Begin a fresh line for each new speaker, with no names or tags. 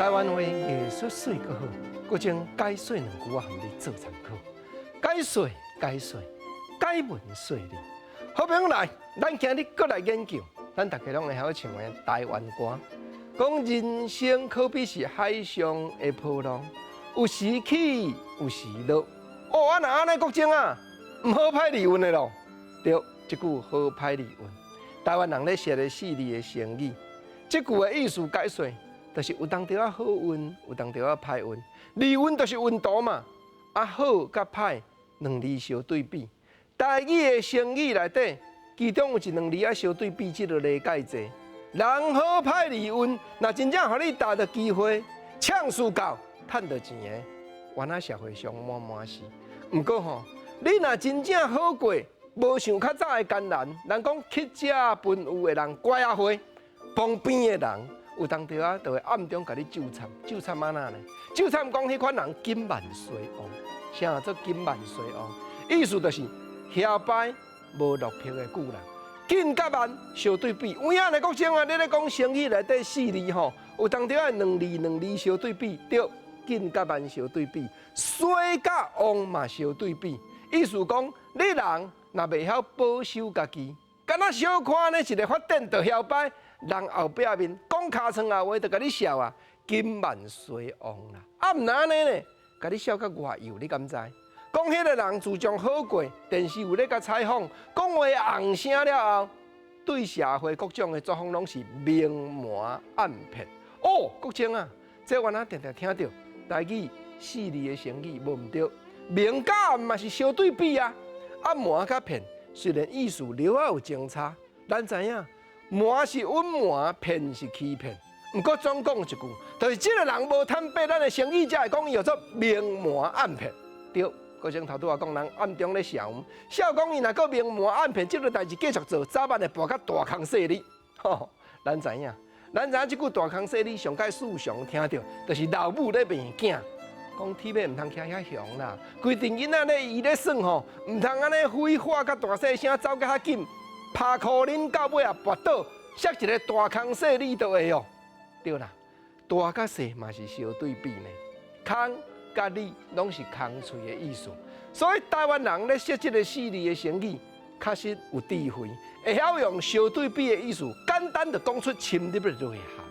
台灣話藝術媠閣好，閣將解說兩句我予你做參考。解說解說，解文說理。好朋友來，咱今日閣來研究，咱大家攏會曉唱的台灣歌，講人生可比是海上的波浪，有時起，有時落。哦，啊若按呢國政啊，毋好歹離運的咯。對，這句好歹離運。台灣人咧寫的四字的成語，這句的意思解說，就是有當時仔好運，有當時仔歹運。離運就是運途嘛，啊好佮歹兩字相對比。台語的成語內底，其中有一兩字愛相對比，這個理解濟。人好歹離運，若真正予你踏著機會，搶輸到趁著錢的，原來社會上滿滿是。毋過吼，你若真正好過，無像較早的艱難，人講乞食分有的人乖仔花，旁邊的人有當時仔就會暗中共你咒讖，咒讖按怎呢？咒讖講彼款人緊慢衰旺，啥做緊慢衰旺？意思就是遐擺無落魄的久啦。緊佮慢相對比，有影來講啥啊？你咧講成語內底四字吼，有當時仔兩字兩字相對比，對，緊佮慢相對比，衰佮旺嘛相對比。意思講，你人若袂曉保守家己，敢若小可呢一个發展就遐擺，人後壁面講尻川後話就共你笑啊，緊慢衰旺啦。啊，毋若按呢呢，共你笑較外幼，你敢知？講彼个人自從好過，電視有咧共採訪，講話紅聲了後，對社會各種的作風攏是明瞞暗騙。哦，國政啊，這原來定定聽著台語四字的成語無毋對，明佮暗嘛是相對比啊。啊，瞞佮騙，雖然意思略仔有相差，咱知影瞞是隱瞞，騙是欺騙。毋過總講一句，就是這個人無坦白，咱的成語才會講伊叫做明瞞暗騙。對。閣前頭拄仔講，人暗中咧笑，笑講伊若閣明瞞暗騙，這个代誌繼續做，早晚會跋甲大空細膩。吼，咱知影，咱知影這句大空細膩上蓋時常聽著，就是老母咧罵囝，講鐵馬毋通騎遐雄啦，規陣囡仔咧伊咧耍吼，毋通按呢揮霍甲大細聲，走甲較緊，拍箍恁到尾啊跋倒，摔一个大空細膩都會哦。對啦，大佮細嘛是相對比呢，空佮理攏是空喙的意思，所以台灣人咧說這个四字的成語，確實有智慧，會曉用相對比的意思，簡單就講出深入的內涵。